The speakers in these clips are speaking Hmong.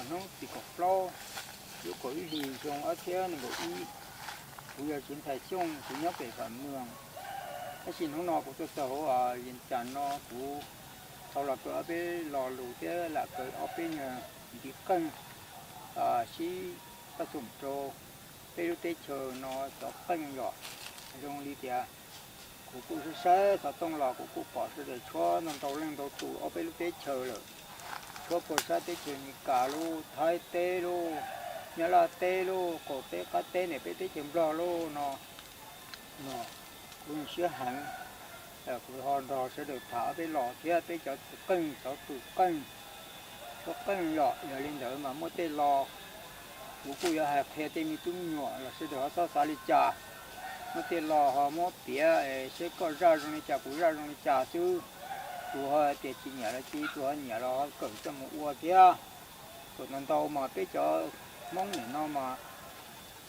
Hnub tim kaum plaub, lub kaum ib hlis xyoo ob txhiab nees nkaum ib. Kuv yog Txiv Ntxhais Xyooj, kuv nyob pem Vam Mws. Tab sis hnub no kuv tuaj txog hauv Vias Cas no, kuv tau los kaw ob peb lo lus thiab lam kaw ob peb nyuag ntiv qeej sib paj xum rau peb lub teb chaws no cov qeej yom. Zoo li tias kuv kuj saib saib xov tooj los kuv kuj pom sawv daws tshuab ntau ntau leej ntau tus ob peb lub teb chaws lawm. Tshuab puag sab teb chaws Amelikas lub, Thaib teb lub, Nyab Laj teb lub, qaum teb qab teb ne, peb teb chaws Nplog lub no, no kuv zoo siab heev. Kuv ho nrog sawv daws tham ob peb lo thiab peb cov tus qeej, cov tus qeej, tshuab qeej yom. Yog li ntawd mas muaj tej lo kuv kuj yuav hais qhia tej me tub me nyuam los sawv daws ho txhob xav li cas. Muaj tej lo ho muab piav es seb koj zaj zoo li cas kuv zaj zoo li cas xwb. Tus ho hais tias tsis nyiam los cia, tus ho nyiam los ho kawm coj mus ua thiab. Kawm ntau ntau mas peb cov Hmoob nim no mas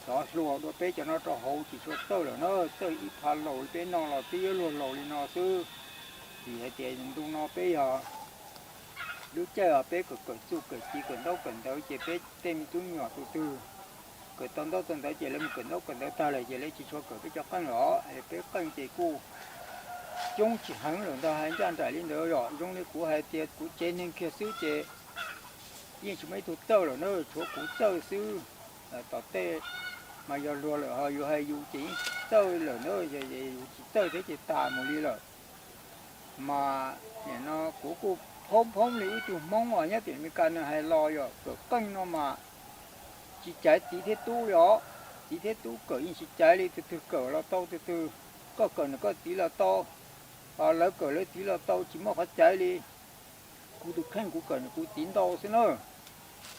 xov hluas dua peb cov no rau hauv tsis tshua txawj lawm na, txawj ib phav laus li peb no los twb yuav luag laus li no xwb. Vim hais tias ntu no peb yog lub caij os peb kawm kawm txuj kawm ci kawm ntaub kawm ntawv ces peb tej me tub me nyuam tus twg kawm tau ntaub tau ntawv ces lawv mus kawm ntaub kawm ntawv tag lawm ces lawv tsis tshua kawm peb cov qeej los es peb qeej ces kuj coob tsis heev lawm ntag. Hais ncaj nraim li ntawd yom, zoo li kuv hais tias kuv tsev neeg kiag xwb ces yeej tsis muaj ib tug txawj lawm na, tshuav kuv txawj xwb. Tom tej mas yog luag lawm ho yus hais yus ces yeej txawj lawm na, yus tsis txawj thiab ces tas mus li lawm. Mas nim no kuv kuj phob phoob li ib tug Hmoob uas nyob tim Amelikas nws hais los yog kawm qeej no mas tsis caiv txiv thiab tub li os. Txiv thiab tub kawm yeej tsis caiv li, tus twg kawm los tau, tus twg, koj kawm nws koj txiv los tau, lawv kawm lawv txiv los tau, tsis muaj qhov caiv li. Kuv tus kheej kuv kawm nws kuv txiv ntau xwb na.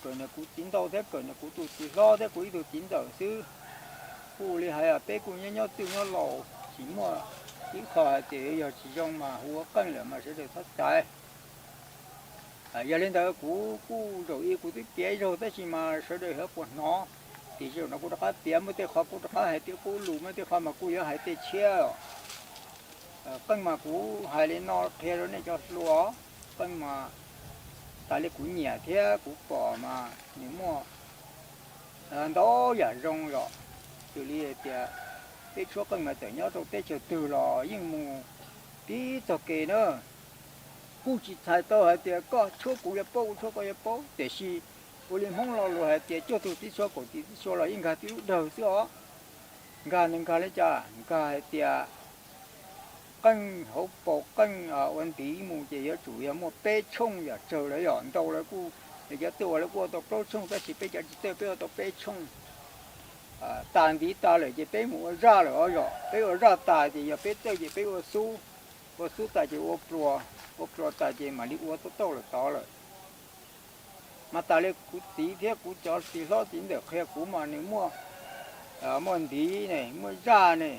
Kawm nws kuv txiv ntau thiab kawm nws kuv tus txiv hlob thiab kuv ib tug txiv ntxawm xwb. Kuj li hais peb kuj nyob nyob txwj nyob laus tsis muaj ib qho hais tias yog tsis zoo mas hu ua qeej lawm mas sawv daws txhob caiv. Yog li ntawd kuv kuj zaum ib kuv twb piav ib zaug tab sis mas sawv daws yuav puas hnov, tiam sis zaum no kuv rov qab piav, muaj tej qhov kuv rov qab hais tias qub lus, muaj tej qhov mas kuj yuav hais tej tshiab. Qeej mas kuv hais li no qhia rau nej cov hluas, qeej mas tas li kuv nyiam thiab kuv pom mas nws muaj ntau yam zoo yom. Xws li hais tias peb tshuab qeej mas txawm nyob rau teb chaws twg los yeej mus tib txog kev na. Kuj tsis txhais tau hais tias koj tshuab kuv yuav paub, kuv tshuab koj yuav paub, tiam sis ua li Hmoob lo lus hais tias cuaj tug tib suab kaum tib suab los yeej nkag tib lub dawg xwb os. Nkag nws nkag li cas? Nkag hais tias qeej hauv paus qeej ua ntiv mus ces yuav tsum yog muaj peb tshooj yam tsawg lawm yom. Ntau lawv kuj, cov twg uas lawv kuj ua tau plaub tshooj tab sis peb cov tsis txawj peb ua tau peb tshooj. Tas ntiv tas lawm ces peb mus ua zaj lawm os yom. Peb ua zaj tas ces yog peb txawj ces peb ua xub, ua xub tas ces ua pluas, ua pluas tas ces mam li ua tau tauj lawm tod lawm. Mas tas li kuv txiv thiab kuv cov txiv hlob txiv ntxawm qhia kuv mas nws muaj, muaj ntiv ne, muaj zaj ne,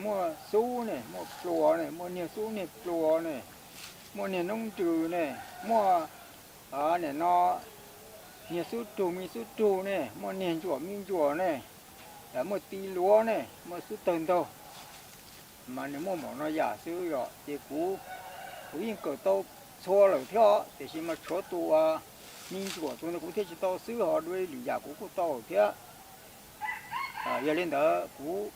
muaj xub ne, muaj pluas ne, muaj niag xub niag pluas ne, muaj niag noob nrws ne, muaj nim no niag xub rug me xub rug ne, muaj niag ntsuam me ntsuam ne, muaj ti luav ne, muaj xub tawg ntaug. Mas nws muaj npaum no yam xwb yom, ces kuv, kuv yeej kawm tau txhua lawm thiab os, tiam sis mas tshuav tus me ntsuam tus ntawd kuv thiaj tsis tau xwb, ho dua lwm yam kuv kuj tau thiab. Yog li ntawd kuv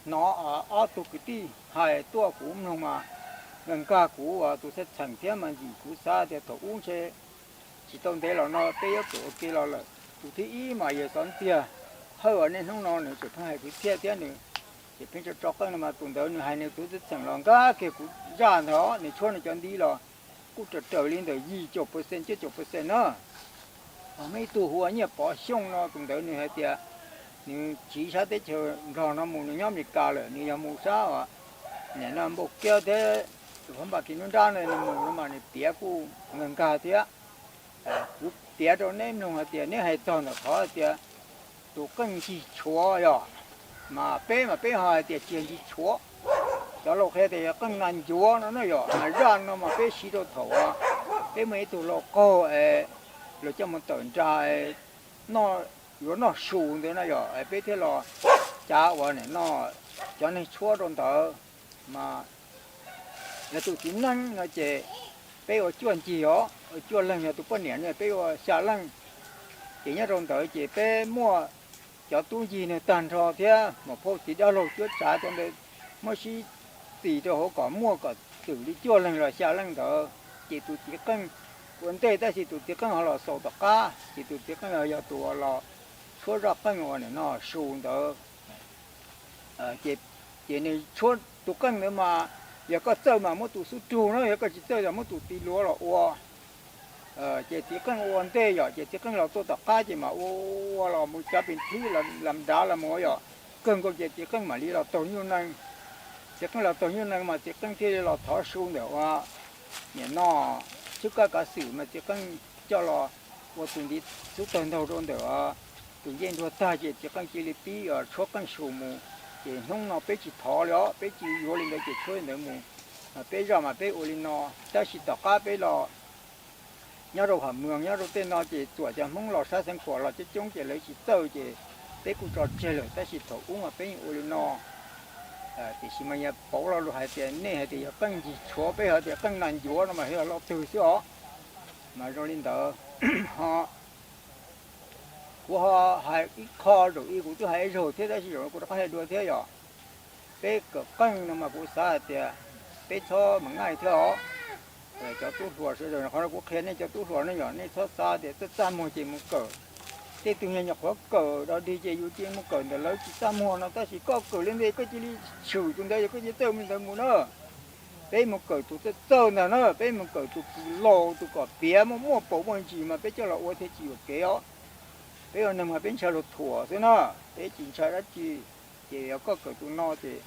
hnov ob tug kwv tij hais tuaj kuv mloog mas nkag nkag kuv tus txheej txheem thiab mas ntxim kuv xav tias thaum ub ntshe tsis tau ntev los no peb yuav kawm ua ke los lawm. Tus thib ib mas yog xov ntxiag, hawj uas niaj hnub no nws tseem pheej hais kwv txhiaj thiab nws tseem pheej tso tso qeej no mas tus ntawd nws hais nws tus txheej txheem los nkag kiag kuv zaj ntag, nws tshuab nws cov ntiv los kuj raws raws li ntawm yim caum percent cuaj caum percent na. Ho muaj ib tug hu ua Nyiaj Pov Xyooj no, tus ntawd nws hais tias nws tsiv sab teb chaws Nplog no mus nws nyob Amelikas lawm, nws yog mus sab nim no Npauj Kiab thiab tus Phab Npas Kis Nruab Nrab no nws mus no mas nws piav kuj nkag nkag thiab. Kuv piav rau neb mloog hais tias neb hais txog ntawm qhov hais tias tus qeej ncig tshuav yom, mas peb mas peb ho hais tias tsis yog ncig tshuav. Cov laus qhia tias yog qeej nas ncuav no na yom, mas zaj no mas peb siv rau thaum peb muaj ib tug lau qaug es luag coj mus tawm nra, noj, yuav noj su ntawd na yom, peb thiaj los cav uas nim no cov neeg tshuab rau ntawd. Mas yog tus txiv neej no ces peb ua cuaj ncig os, ua cuaj leeg, yog tus poj niam no peb ua xya leej. Ces nyob rau ntawd ces peb muaj cov tub ncig nws tag nrho thiab muam phauj txiv dab laug cuab tsav rau ntawd, muab sib txis rau hauv kom muaj kom twm li cuaj leeg los xya leej ntawd. Ces tus txiv qeej ua ntej tab sis tus txiv qeej ho los xaus tom qab, ces tus txiv qeej yog tus uas los tshuab zaj qeej uas nim no su ntawd. Ces nws tshuab tus qeej ntawd mas yog koj txawj mas muab tus xub rug no, yog koj tsis txawj mas muab tus tis luav los ua. Ces txiv qeej ua ntej yom, ces txiv qeej los tuaj tom qab ces mas ua ua los mus cav pes thib lam dav los mus yom, kawg nkaus ces txiv qeej mam li los taug nyuj nees. Txiv qeej los taug nyuj nees mas txiv qeej thiaj li los thov su ntawm ua nim no xwb kab kav xwm mas txiv qeej coj los ua tus ntiv xub tawg ntaug rau ntawm tus ncej nruas tag ces txiv qeej cia li pib tshuab qeej su mus. Ces hnub no peb tsis thov li os, peb tsis yuav li ntawd ces tshuab li ntawd mus. Peb zaj mas peb ua li no, tab sis tom qab peb los nyob rau Ham Moos nyob rau tej no ces txuam cov Hmoob los sab Xeev Khuam los coob coob ces lawv tsis txawj ces peb kuj tso tseg lawm, tab sis thaum ub mas peb yeej ua li no. Tiam sis mas yog pauv lo lus hais tias nej hais tias yog qeej ncig tshuav, peb hais tias qeej nas ncuav no mas yog lo twg xwb os. Mas zoo li ntawd ho kuv ho hais ib qho zaum ib kuv twb hais ib zaug thiab tab sis zaum no kuv rov qab hais dua thiab yom. Peb kawm qeej no mas kuv xav hais tias peb txhob mas ngaij thiab os. Cov tub hluas sawv daws, qhov no kuv qhia nej cov tub hluas no yom, nej txhob xav tias txaj txaj muag ces mus kawm. Tej tug nyuag nyuam qhuav kawm dog dig ces yus cia mus kawm ntawm lawv tsis txaj muag no, tab sis koj kawm li ntawd koj cia li tshwm tus ntawd yog koj cia txawj li ntawd mus na. Peb mus kawm tus txawj txawj ntag na, peb mus kawm tus kws laus tus kom piav muaj muaj paus muaj ntsis mas peb coj los ua thiaj tsis yuam kev os. Peb ua neeg mas peb ntshai luag thuam xwb na, peb tsis ntshai dab tsi. Ces yog koj kawm tus no ces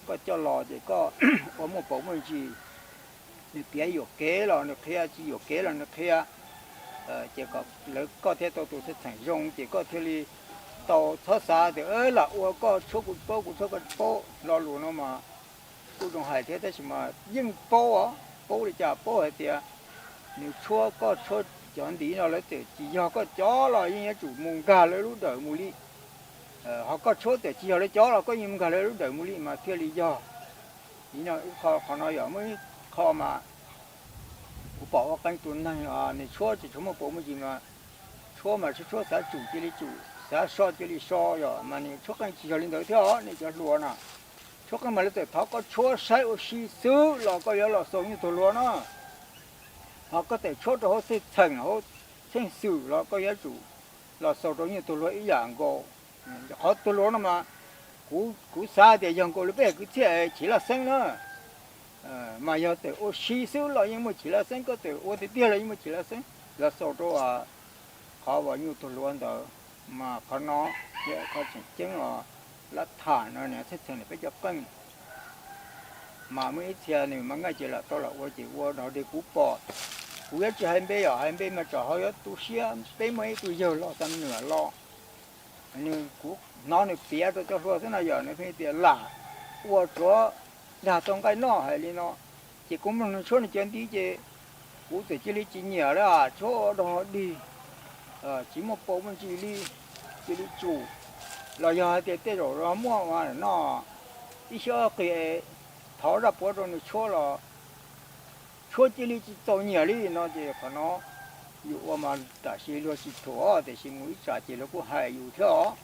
koj coj los ces koj ua muaj paus muaj ntsis, nws piav yuam kev los nws qhia, tsis yuam kev los nws qhia, ces kom lawv koj thiaj tau tus txheej txheem zoo ces koj thiaj li tau txhob xav tias lam ua koj tshuab kuv paub, kuv tshuab koj paub. Lo lus no mas kuj zoo hais thiab tab sis mas yeej paub os, paub li cas, paub hais tias nws tshuab, koj tshuab cov ntiv no lawv txawm tsis yog koj cov los yeej yuav tsum mus nkag lawv lub dawm mus li. Ho koj tshuab txawm tsis yog lawv cov los koj yeej mus nkag lawv lub dawm mus li mas thiaj li yog. Ib no ib qho, qhov no yog muaj ib qho mas kuv pom ua qee tus neeg nws tshuab tsis tshua muaj paus muaj ntsis mas tshuab mas tshuab tshuab xav tsum cia li tsum, xav so cia li so yom, mas nws tshuab qeej tsis yog li ntawd thiab os nej cov hluas na. Tshuab qeej mas lawv txawm thov koj tshuab saib ua si xwb los koj yuav los xaus nyuj tug hluas no. Ho koj txawm tshuab rau hauv txheej txheem, hauv txheej xwm los koj yuav tsum los xaus rau nyuj tug hluas ib yam nkaus. Qhov tug hluas no mas kuv xav tias yog nkaus li peb kwv txhiaj Chiv Laj Xeeb na. Mas yog txawm ua si xwb los yeej muaj Chiv Laj Xeeb, koj txawm ua tiag tiag los yeej muaj Chiv Laj Xeeb los xaus rau qhov uas nyuj tug hluas ntawd. Mas qhov no yog qhov tseem ceeb os. Lab tham no niam txheej txheem peb cov qeej mas muaj ib txhia nws mas nqaij ces lam tau lam ua ces ua no de kuv pom. Kuv yuav tsis hais npe yom, hais npe mas tsam ho yuav tu siab. Peb muaj ib tug yawg los xa nws los, nws, kuv hnov nws piav rau cov hluas xwb no yom, nws pheej tias lam ua tsuav dag tau nqaij noj hais li no. Ces kuv mloog nws tshuab nws cov ntiv ces kuv txawm cia li tsis nyiam li, tshuab ua dog dig, tsis muaj paus muaj ntsis li, cia li tsum. Los yog hais tias tej zaum muaj ua no ib xyob qis thov zaj puav rau nws tshuab los tshuab cia li tsis txaus nyiam li no ces qhov no yus ua mas tam sim luag tsis thuam tiam sis mus ib tsam ces luag kuj hais yus thiab os.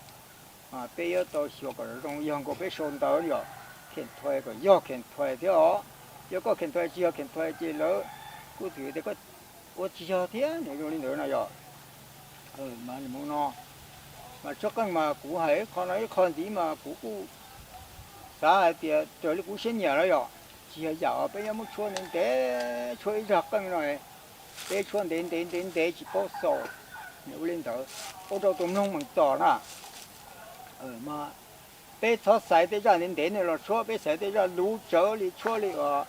Peb yuav tau xyuas kom zoo, yog nkaus peb sau ntawv yom, kheem thuais kom yog kheem thuais thiab os. Yog koj kheem thuais tsis yog kheem thuais ces lawv kuj twm tias koj ua tsis yog thiab, nws zoo li ntawd no yom. Mas mus no, mas tshuab qeej mas kuv hais qhov no ib qho ntxiv mas kuv kuj xav hais tias raws li kuv siab nyiam lawm yom, tsis yog yam uas peb yuav muab tshuab ntev ntev, tshuab ib zaj qeej no, peb tshuab ntev ntev ntev ntev tsis paub xaus, nws ua li ntawd ua rau tus mloog meem txom na. Mas peb txhob xaiv tej zaj ntev ntev no los tshuab, peb xaiv tej zaj luv tsawv li tshuab li uas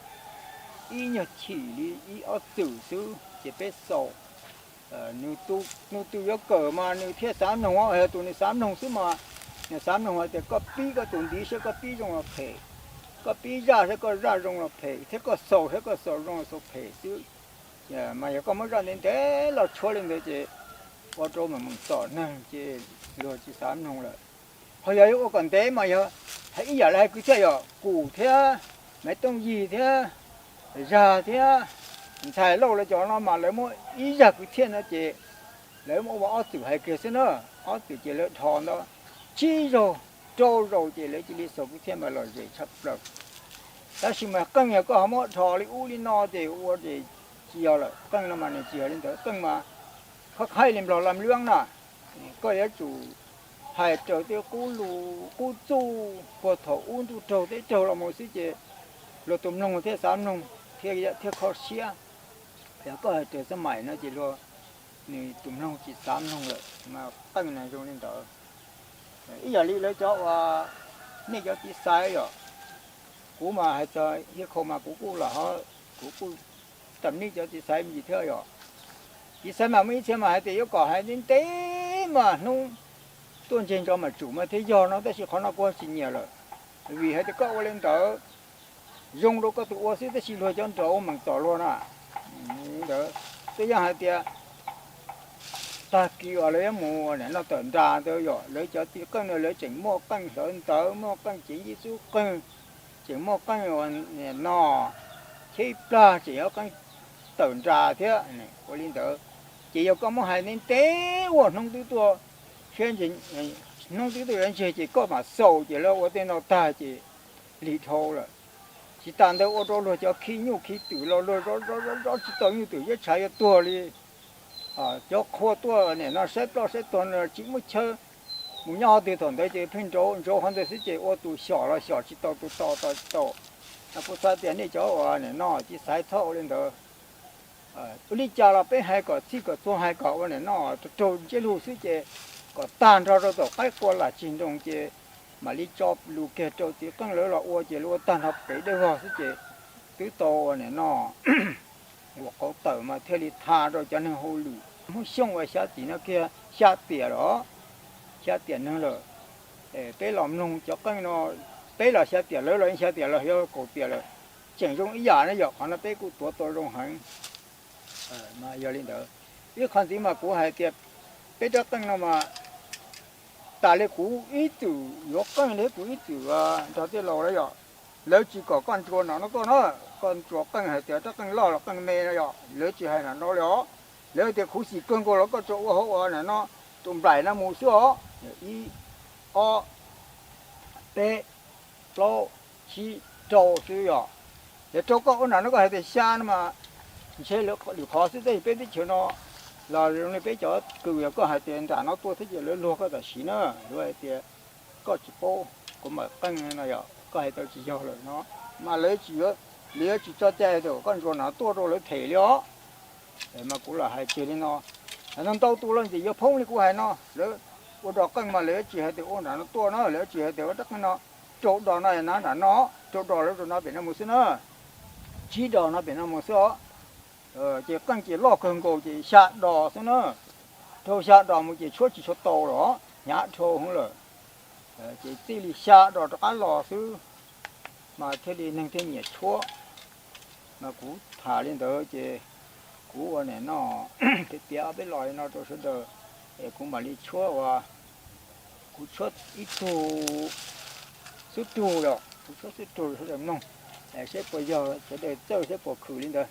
ib nyuag chim li ib ob txwm xwb ces peb xaus. Nws tus yuav kawm mas nws thiaj xav mloog, yog tus nws xav mloog xwb mas nws xav mloog hais tias koj pib koj tus ntiv saib koj pib zoo los phem, koj pib zaj saib koj zaj zoo los phem, thiab koj xaus saib koj xaus zoo los xaus phem xwb. Mas yog koj muab zaj ntev ntev los tshuab li ntawd ces ua rau mas meem txom neeg ces luag tsis xav mloog lawm. Ho yog yuav ua kom ntev mas yog hais ib yam li hais kwv txhiaj yom, Kum thiab Maiv Tooj Yig thiab Zag thiab Ntxhais Lauj lawv cov no mas lawv muab ib zaj kwv txhiaj no ces Lawv muab ua ob txwm hais kiag xwb na, ob txwm ces lawv dhos ntawd tsib zaug, rau zaus ces lawv cia li xaus kuv thiaj mam lom zem tshaj plaws. Tab sis mas qeej yog koj ho muab dhos li ub li no ces ua ces tsis yog lawm. Qeej no mas nws tsis yog li ntawd, qeej mas khav khaib li nplog lam luab na. Koj yuav tsum hais raws tej qub lus qub txuj puag thaum ub ntuj raug teb raug los mus xwb ces luag tus mloog thiaj xav mloog, thiaj kho siab. Yog koj hais raws xab maim no ces luag, nws tus mloog tsis xav mloog lawm, mas qeej na zoo li ntawd. Ib yam li lawv cov uas nej cov txiv xaiv yom, kuv mas hais txog hiab khau mas kuv kuj los ho, kuv kuj tam nib cov txiv xaiv me ntsis thiab yom. Txiv xaiv mas muaj ib txhia mas hais tias yuav kom hais ntev ntev mas hnub tuaj ntseg ntso mas tsum mas thiaj yog no, tab sis qhov no kuv tsis nyiam lawm, vim hais tias koj ua li ntawd zoo rau koj tus ua xwb tab sis luag cov nrog ua meem txom luag na. Ntawd, twb yog hais tias tag kis uas lawv yuav mus ua nim no tawm nras ntawd yom, lawv cov txiv qeej no lawv tseem muaj qeej hlawv ntawv, muaj qeej cev ncej xub qeeg, tseem muaj qeej ua nim no cheb plag, tseem yuav qeej tawm nras thiab. Ua li ntawd ces yog koj muab hais ntev ntev ua hnub twb tuaj, hnub twb tuaj yuav ntseg ces koj mam xaus ces lawv ua tej no tag ces lig dhau lawm. Tsis tas ntawd ua rau luag cov khi nyuj khi twm los luag zov zov zov zov tsis tau nyuj twm, yeej tshav yuav tuag li. Cov qhua tuaj nim no saib ploj saib tuag no tsis muaj chaw mus nyob qhov twg, thaum ntawd ces pheej nrauv nrauv qhov ntawd xwb ces ua tus xyom los xyom tsis tau, tus tau tau tsis tau. Kuv xav tias nej cov uas nim no txiv xaiv txhob ua li ntawd. Ua li cas los peb hais kom txhij kom txhua, hais kom ua nim no raug ntsiab lus xwb ces kom tag nrho rau tom qaib qua lam tsig nroos ces mam li tso lus kiag rau txiv qeej lawv los ua ces lawv ua tag nrho pem dawb vog xwb ces twb tau ua nim no ua qauv tawm mas thiaj li tha rau cov neeg hauj lwm. Hmoob Xyooj uas xya tim no kiag xya tiam los, xya tiam neeg lawm. Peb los mloog cov qeej no, peb los xya tiam, lawv los xya tiam los yog kaum tiam lawm, tseem zoo ib yam ne yom. Qhov no peb kuj tuav tau zoo heev. Yog li ntawd, ib qho ntxiv mas kuv hais tias peb rab qeej no mas tas li kuv ib txwm yuav qeej li kuv ib txwm nrog tej laus na yom, lawv tsis kom koj ntsuas nram no tuaj na. Koj ntsuas qeej hais tias rab qeej loj los qeej me no yom, lawv tsis hais nram no li os. Lawv tias khuv xim kawg nkaus los koj tsuas ua hauv ua nim no tus nplaim no mus xwb os. Ib, ob, peb, plaub, tsib, rau xwb yom. Yog rau koj ua nram no koj hais tias xya no mas ntshe lwm qhov xwb, tab sis peb teb chaws no los zoo li peb cov kws yog koj hais tias nram no tuaj thiab ces lawv luag koj tam sim na, luag hais tias koj tsis paub, kuv mam qeej no yom, koj hais tau tsis yog lawm no, mas lawv tsis yuav, lawv yuav tsis tso cai tias koj ntsuas nram tuaj rau lawv them li os. Mas kuv lam hais kiag li no, no ntau tus los ntxim yuav phoob li kuv hais no, lawv ua dos qeej mas lawv yuav tsis hais tias ua nram no tuaj na, lawv yuav tsis hais tias ua rab qeej no, rau dos no na, nram no, rau dos lawv rau no pem no mus xwb na, tsib dos no pem no mus xwb os. Ces qeej ces loj kawg nkaus ces xya dos xwb na, rau xya dos mus ces tshuab tsis tshua tau los hnyav dhau hwv lawm. Ces txij li xya dos rov qab los xwb, mas thiaj li neeg thiaj nyiam tshuab. Mas kuv tham li ntawd ces kuv ua nim no tiav ob peb los li no rau sawv daws, es kuv mam li tshuab ua, kuv tshuab ib tug xub rug yom, kuv tshuab xub rug sawv daws mloog, seb puas yog, sawv daws txawj seb puas khwm li ntawd.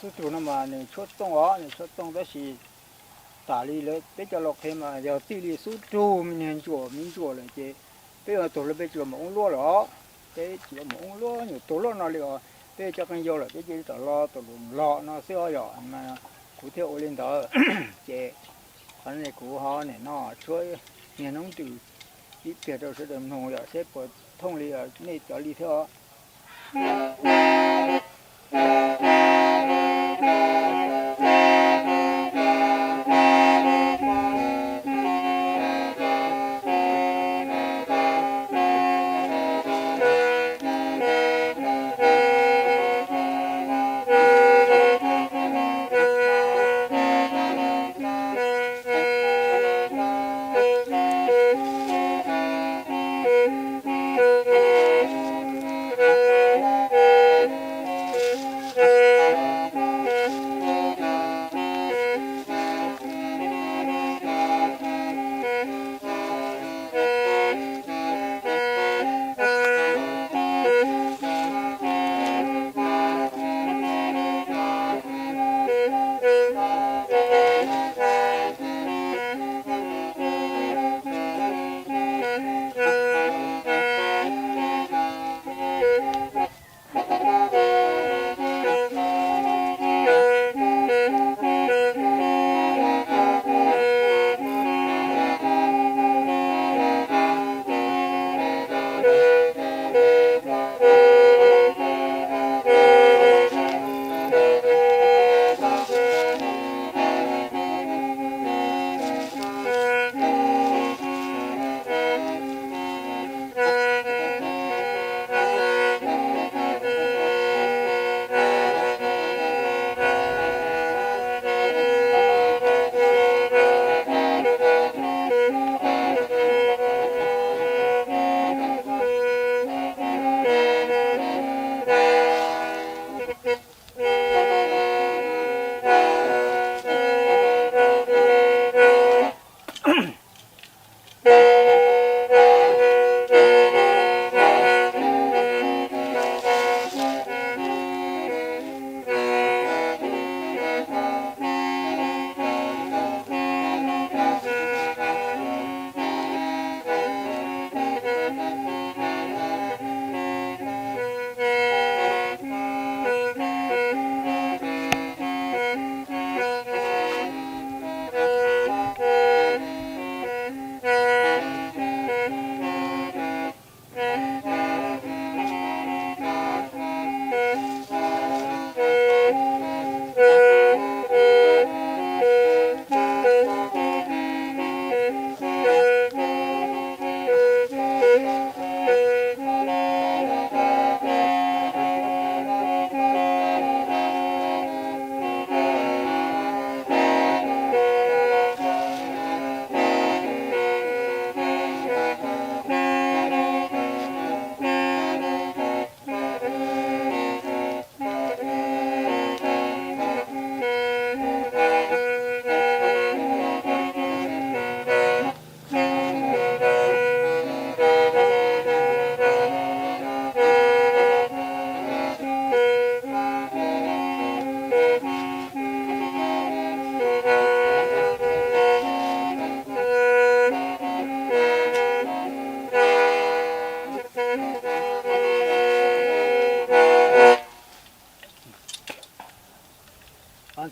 Xub rug no mas nws tshuab tooj os, nws tshuab tooj tab sis tas li lawm peb cov laus qhia mas yog txij li xub rug me niag ntsuam me ntsuam lawm ces peb ua tug lawm peb tsis los mus ub luab lawm os. Peb tsis los mus ub luab nyuam tug luaj no li os, peb cov qee yau lawm peb cia li rov los tus lus los no xwb os yom. Kuv thiaj ua li ntawd ces qhov no kuv ho nim no tshuab niag noob ntws ib pliag rau sawv daws mloog yom, seb puas thooj li nej cov li thiab os.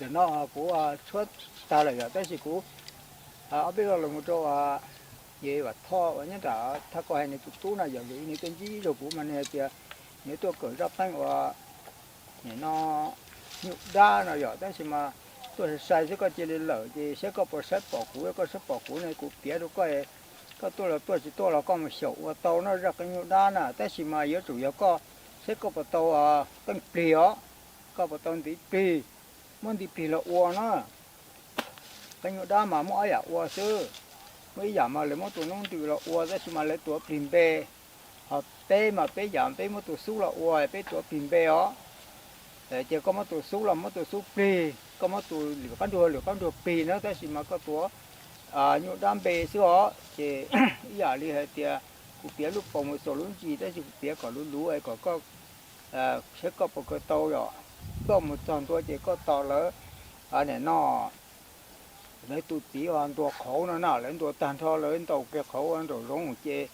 Ntawm no kuv tshuab tag lawm yom, tab sis kuv ob peb lo lus mus rau Vam Thoj uas nyob nram thaj koj hais nws tus tub no yom, vim nws tuaj ntsib ib zaug kuv mas nws hais tias nws tuaj kawm zaj teeb uas nim no nyuj dab no yom, tab sis mas tuaj sai sai xwb koj cia li lawm ces saib koj puas saib pom kuv, koj saib pom kuv ne kuv piav rau koj, koj tuaj los tuaj tsis tuaj los koj mus xyaum ua tau no zaj qee nyuj dab na, tab sis mas yuav tsum yog koj saib koj puas tau teej plig os, koj puas tau ntiv plig, muab ntiv plig los ua na. Qee nyuj dab mas muaj ob yam ua xwb, muaj ib yam mas lawv muab tus noob ntws los ua tab sis mas lawv tuav plig npe, ho peb mas peb yam peb muab tus xub los ua peb tuav plig npe os. Ces koj muab tus xub los muab tus xub plig, koj muab tus lwm qab nruag lwm qab nruag plig na, tab sis mas koj tuav nyuj dab npe xwb os. Ces ib yam li hais tias kuv piav lub paus mus xaus lub ntsis tab sis kuv piav kom luv luv es kom koj saib koj puas kawm tau yom. Koj mus txog ntua ces koj tos lawv, nim no lawv tus txiv uas ntuas qhauv no na, lawv ntuas tag nrho lawv ntaus kiag qhauv nraum zoov ces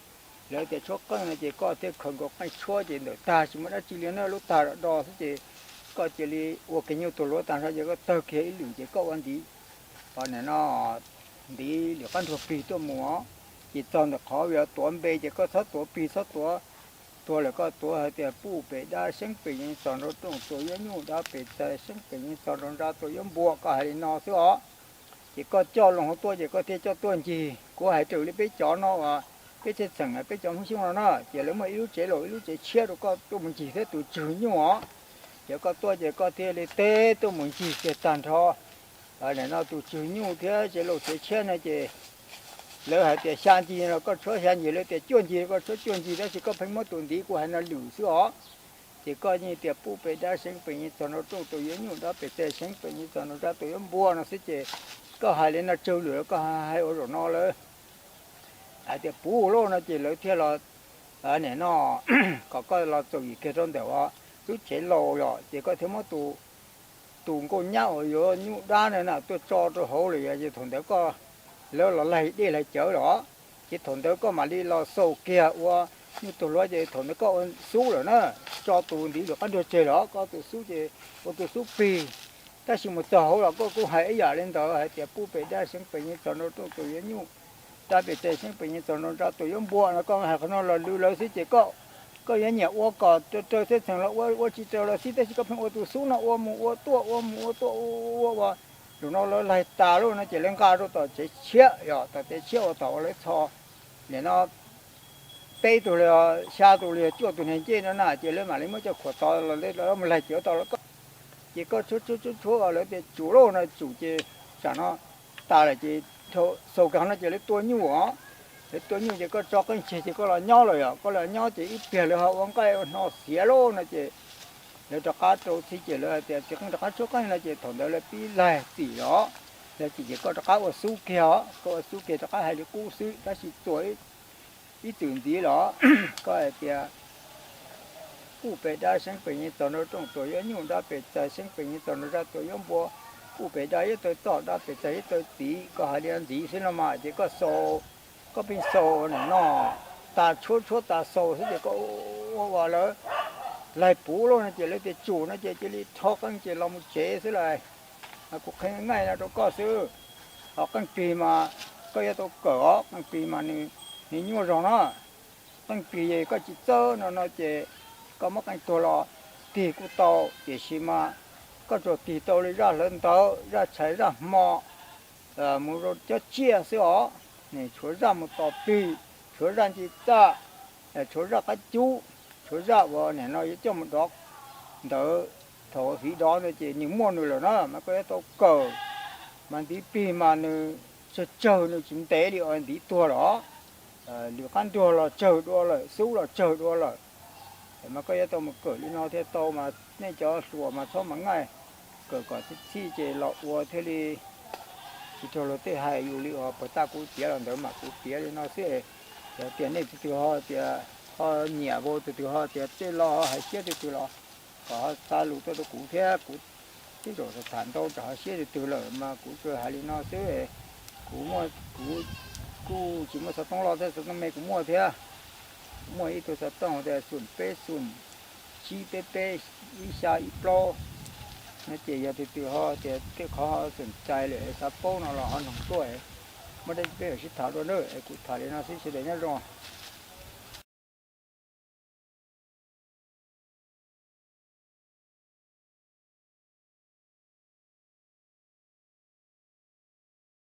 lawv tias tshuab qeej no ces koj thiaj khaws nkaus qeej tshuab ces ntawm tag tsis muaj dab tsi li na, lub tag do do xwb ces koj cia li ua kiag nyuj tuag hluav tag nrho ces koj tawg kiag ib lwm ces koj ua ntiv, nim no ntiv lwm qab nruag plig tuaj mus os. Ces txog ntawm qhov uas tuav npe ces koj txhob tuav plig txhob tuav, tuag lawm koj tuav hais tias puj pem dab seeb pem yees txog nraum rooj tuas yuav nyuj, dab pem txais seeb pem yees txog nraum ntsa tuas yuav npua, koj hais li no xwb os. Ces koj coj loo hauv tuaj ces koj thiaj coj tuaj ncig. Kuv hais raws li peb cov no uas peb txheej txheem peb cov Hmoob Xyooj no na, ces lawv muaj ib lub tsev laus ib lub tsev tshiab rau koj tuaj mus ncig thiab tus tswg nyuj os. Ces koj tuaj ces koj thiaj li teb tuaj mus ncig kiag tag nrho nim no tus tswg nyuj thiab tsev laus tsev tshiab no ces lawv hais tias xya ncig no koj tshuab xya ncig, lawv tias cuaj ncig koj tshuab cuaj ncig, tab sis koj pheej muab tus ntiv kuv hais no lwm xwb os. Ces koj yeej tias puj pem dab seeb pem yees txog nraum rooj tuas yuav nyuj, dab pem txais seeb pem yees txog nraum ntsa tuas yuav npua no xwb ces koj hais li no tsawg lwm los koj hais ua zaum no lawv hais tias puv lauj no ces lawv thiaj los nim no kom koj los txaus yim kiag rau ntawm lub tsev laus yom, ces koj thiaj muab tus nkauj nyab uas yuav nyuj dab na tuaj tso rau hauv lawm yom, ces thaum ntawd koj, lawv los laig dej laig cawv los, ces thaum ntawd koj mam li los xaus kiag ua nyuj tuag hluav ces thaum ntawd koj ua xub lawm na, tso tus ntiv lwm qab nruag tseg los koj tus xub ces ua tus xub plig. Tab sis mus txog hauv los koj kuj hais ib yam li ntawd hais tias puj pem dab seeb pem yees txog nraum rooj tuas yuav nyuj, dab pem txais seeb pem yees txog nraum ntsa tuas yuav npua no, koj hais qhov no los lwm lawv xwb ces koj, koj yuav nyiam ua kom raws txheej txheem los ua, ua tsis raws los xij, tab sis koj pheej ua tus xub no ua mus ua tuaj ua mus ua tuaj ua ua ua, zaum no lawv laig tas lawm no ces lawv nqa rau tom tsev tshiab yom, tom tsev tshiab uas tom uas lawv txhos nim no peb tug li, xya tus li, cuaj tus neeg ncej no na, ces lawv mam li muab coj khuam tod los mus laig cawv tod los koj, ces koj tshuab tshuab tshuab lawv tias tsum lauj no tsum ces tsam no tas lawm ces xaus kiag no ces lawv tua nyuj os. Lawv tua nyuj ces koj tso qeej tseg ces koj los nyob lawm yom, koj los nyob ces ib pliag lawv ho ua nqaij ua hno xiav lauj no ces lawv rov qab rau txhij ces lawv tias txiv qeej rov qab tshuab qeej no ces thaum ntawd lawv pib laig txim los, laig txim ces koj rov qab ua xub kiag os, koj ua xub kiag rov qab hais li qub xwb tab sis txuas ib txwm ntxiv los koj hais tias puj pem dab seeb pem yees txog nraum rooj tuas yuav nyuj, dab pem txais seeb pem yees txog nraum ntsa tuas yuav npua, puj pem dab yuav tau txoj, dab pem txais yuav tau txiv, koj hais li ntxiv xwb no mas ces koj xaus, koj pheej xaus nim no tas tshuab tshuab tas xaus xwb ces koj ua ua lawv laig puv lauj no ces lawv tias tsum no ces cia li rho qeej ces los mus tsev xwb lauj. Kuv qhia ngaij no rau koj xwb. Ho qeej plig mas koj yuav tau kawm os, qeej plig mas nws nyuaj zog na. Qeej plig koj tsis txawb no no ces koj muab qeej tuag los tig kuj tau, tiam sis mas koj tsuas tig tau li zaj hlawv ntawv, zaj tshais, zaj hmo, mus rau cob tsiaj xwb os. Nws tshuav zaj mus tos plig, tshuav zaj nce txaj, tshuav zaj qab cub, tshuav zaj uas nim no yuav coj mus dov ntawd, thaum fiv dov ntawd ces nws muaj nws lawm na mas koj yuav tau kawm. Mas ntiv plig mas nws tsawg tsawg, nws tsis ntev li os ntiv tuag los. Lwm qab nruag los tsawg dua lawm, xub los tsawg dua lawm. Mas koj yuav tau mus kawm li no thiaj tau mas nej cov hluas mas txhob mas ngaij, kawm kom txhij txhij ces los ua thiaj li tsis raug luag tej hais yus li uas puag ta kuv piav los ntawd mas kuv piav li no xwb. Yog tias nej tus twg ho tias ho nyiam vau, tus twg ho tias tej lo hais siab tus twg los kom ho xa lus tuaj rau kuv thiab. Kuv twb zaum tham ntau tsam ho siab tus twg lawm mas kuv tsuas hais li no xwb. Kuv muaj, kuv kuj tsis muaj xov tooj loj thiab, xov tooj me kuv muaj thiab. Muaj ib tug xov tooj tias xoom peb xoom, tsib peb peb, ib xya ib plaub no ces yog tus twg ho tias tej qhov ho xoom cai lawm xav paub no los ho noog tuaj, muaj dab tsi peb mam sib tham dua na. Es kuv tham li no xwb, sawv daws nyob zoo.